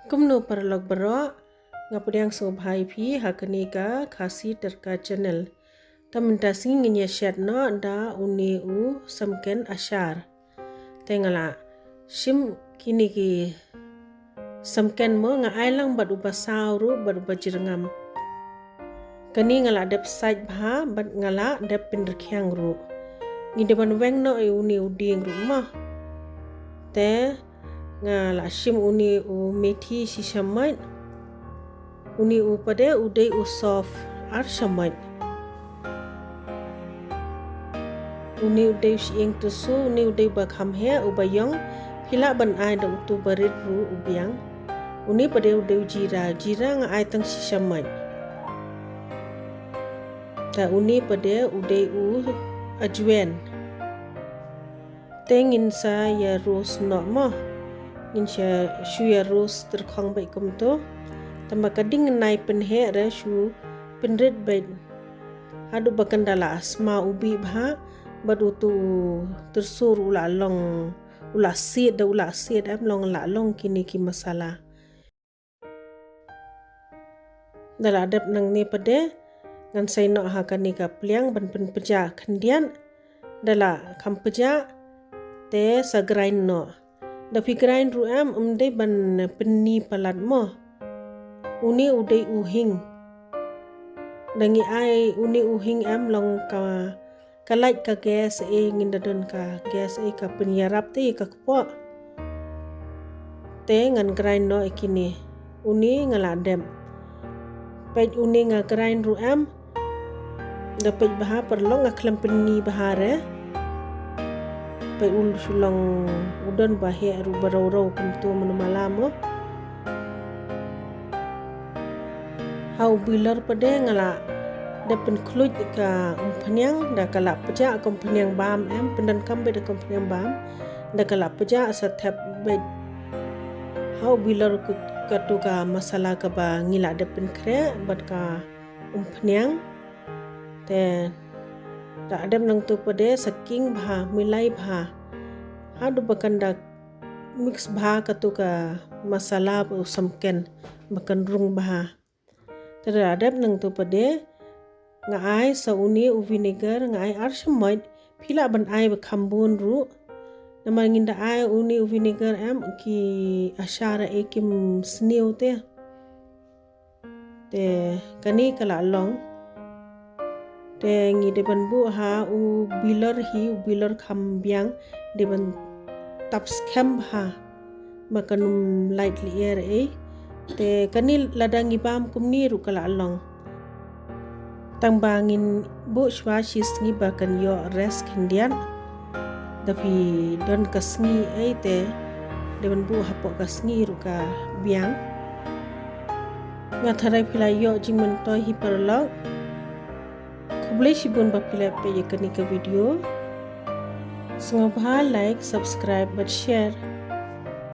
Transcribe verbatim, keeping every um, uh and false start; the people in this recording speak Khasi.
Kumno paralok baroh, nga pdiang sngewbha ïa phi ha kane ka Khasi Tyrka Channel. Te mynta sngi ngin ïa shet noh da une u samken ashar. Te nga la shim kine ki samken mo, nga ai lang bad uba saw ruh bad uba jyrngam. Kane nga la dep sait bha bad nga la dep pynrkhiang ruh. Ngi dei ban weng noh ïa une u dieng ruh mo. Te nga la shim une u methi shi shamoit. Une u pat de u dei u sof ar shamoit. Une u dei u shyieng tyrsu, une u dei uba kham heh, uba ïong. Phi lah ban ai da utu ba rit ruh u biang. Une pat de u dei u jira, jira nga ai tang shi shamoit. Te une pat de u dei u ajwain. Te ngin sa ïa roast noh mo. Ngin sa shu ïa roast tyrkhong beit kumto. Tangba ka ding nai pynheh re shu pynrit beit. Haduh ba kan da la sma u bih bha bad utu u tyrsu u la long, u la siat, da u la siat em, long la long kine ki masala. Da la dep nangne pat de ngan sei noh ha kane ka pliang ban pynpjah khyndiat. Da la kham pjah te sa grind noh. Da phi grind ruh em, ym dei ban pynni palat mo. Une u dei u hing. Da ngi ai une u hing em, long ka ka lait ka gas, eh, ngin da don ka gas, eh, ka pynïarap te ka kpoh. Te ngan grind noh ïa kine. Une nga la dep. Peit une nga grind ruh em. Da peit bha paralok, nga khlem pynni bha re. Peit u shu long u don ba heh ruh ba raw raw kumto mynno mala mo. Ha u bilor pat de nga la dep pynkhluit ka umphniang, da ka la pjah ka umphniang bam em, pyndonkam beit da ka umphniang bam, da ka la pjah sa thep beit. Ha u bilor ka, katu ka masala kaba ngi la dep pynkhreh bad ka umphniang. Te da dep nangtu pat de sa king bha, milai bha. Haduh ba kan da mix bha katu ka masala bad u samken ba kan rung bha. Te da dep nangtu pat de nga ai sa une u vinegar, nga ai ar shamoit, phi lah ban ai ba kham bun ruh. Namar ngin da ai une u vinegar em, ki ashar eh kim sniew te. Te kane ka la long. Te ngi dei ban buh ha u bilor hi, u bilor kham biang, dei ban tap skhem bha ba kan ym lait lyer ei. Te kane lada ngi bam kumne ruh ka la long. Tangba ngin buh shuwa shi sngi ba kan ïoh rest khyndiat. Da phi don ka sngi ei te dei ban buh hapoh ka sngi ruh ka biang. Nga tharai phi la ïoh jingmyntoi hi paralok. Khublei shibun ba phi la peit ïa kane ka video. Sngewbha like, subscribe bad share.